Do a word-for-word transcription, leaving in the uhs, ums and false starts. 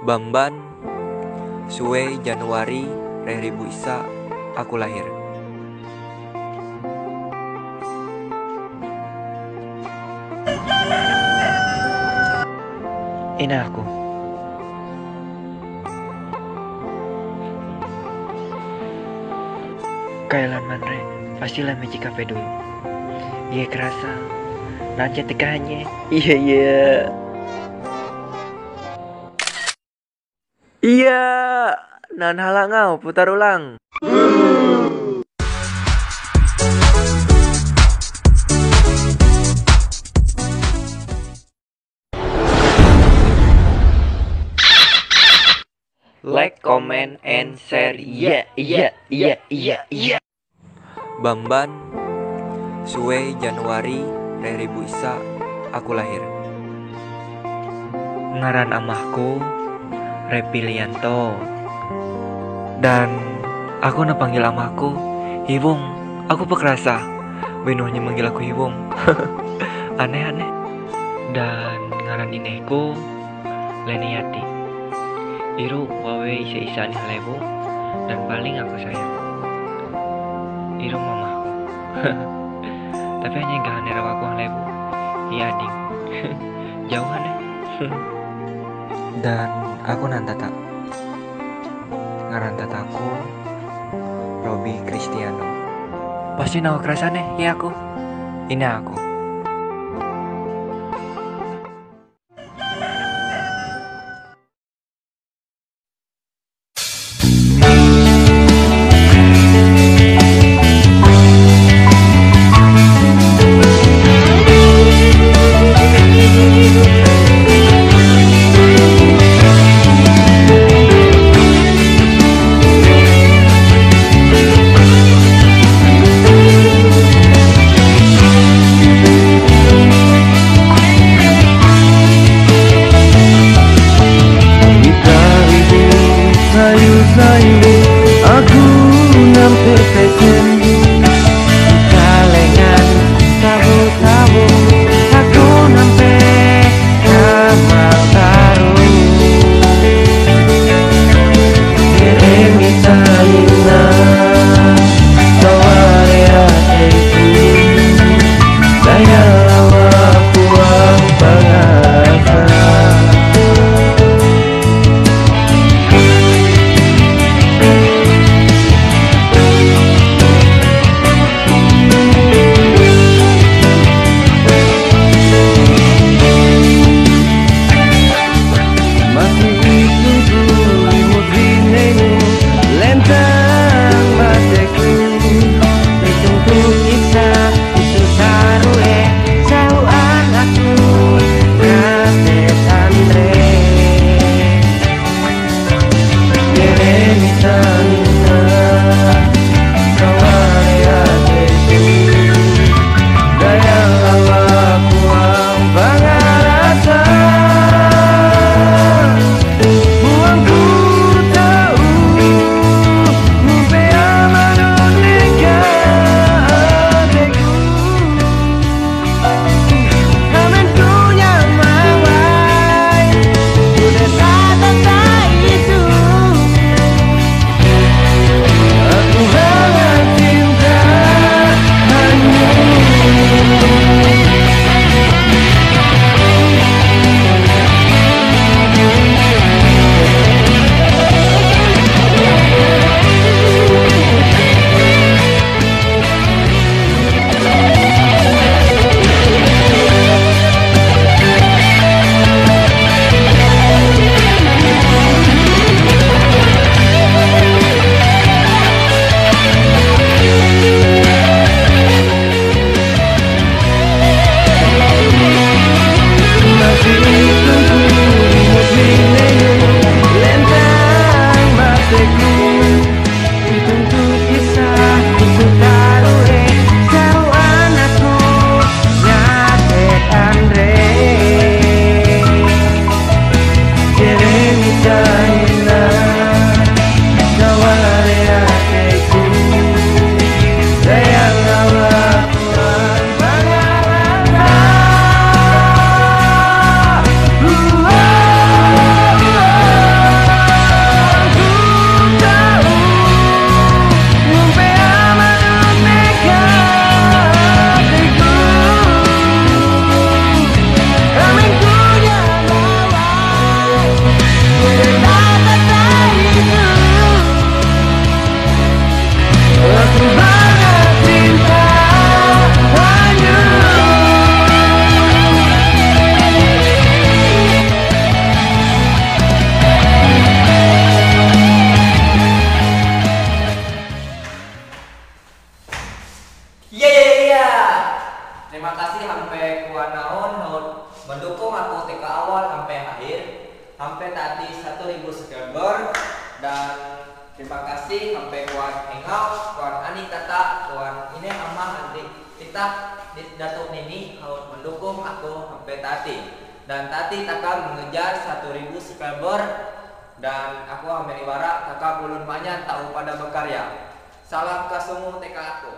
Բամբան, Սուեյ, Ջանուարի, Ռեհրի Բույսա, Ակուլահիր։ Ինախու։ Կայլան Մանրե, Վասիլա Մեջիկա Ֆեդուլ։ Եկրասա, Նանջե Տկանյե, Իե, Իե։ Իա, նան հալանգա, պուտարուլան։ Like, comment and share. Yeah, yeah, yeah, yeah, yeah. Բամբան, Սուեյ, Ջանուարի, Ռեհրի Բույսա, Ակուլահիր։ Նարան ամահկու, Ռեպիլիանտո։ Դան, ակոնը պանգել ամահկու, հիվում, ակու պկրասա, վինուհնի մանգել ակու հիվում։ Անե, անե։ Դան, նարան ինեհկու, Լենիատի։ Իրու վավե իսե իսանի հլևու, դան պալին ակուսայա։ Իրու մամա։ Տապենի գաներով ակու հլևու, իադի։ Ջաուհանե։ Դան ակուն անդատա։ Նարան անդատակու, Ռոբի Կրիստիանո։ Պասինա ակրասանե, իակու, ինեակու։ Hampe tati satu ribu subscriber dan terima kasih hampe kuan Engau, kuan Ani Tata, kuan Ine Ama Andi Tita Datuk Nini haut mendukung aku hampe tati. Dan tati takkan mengejar satu ribu subscriber dan aku hampe ni barak takkan ulun banyak tahu pada berkarya. Salam kasungu teka aku.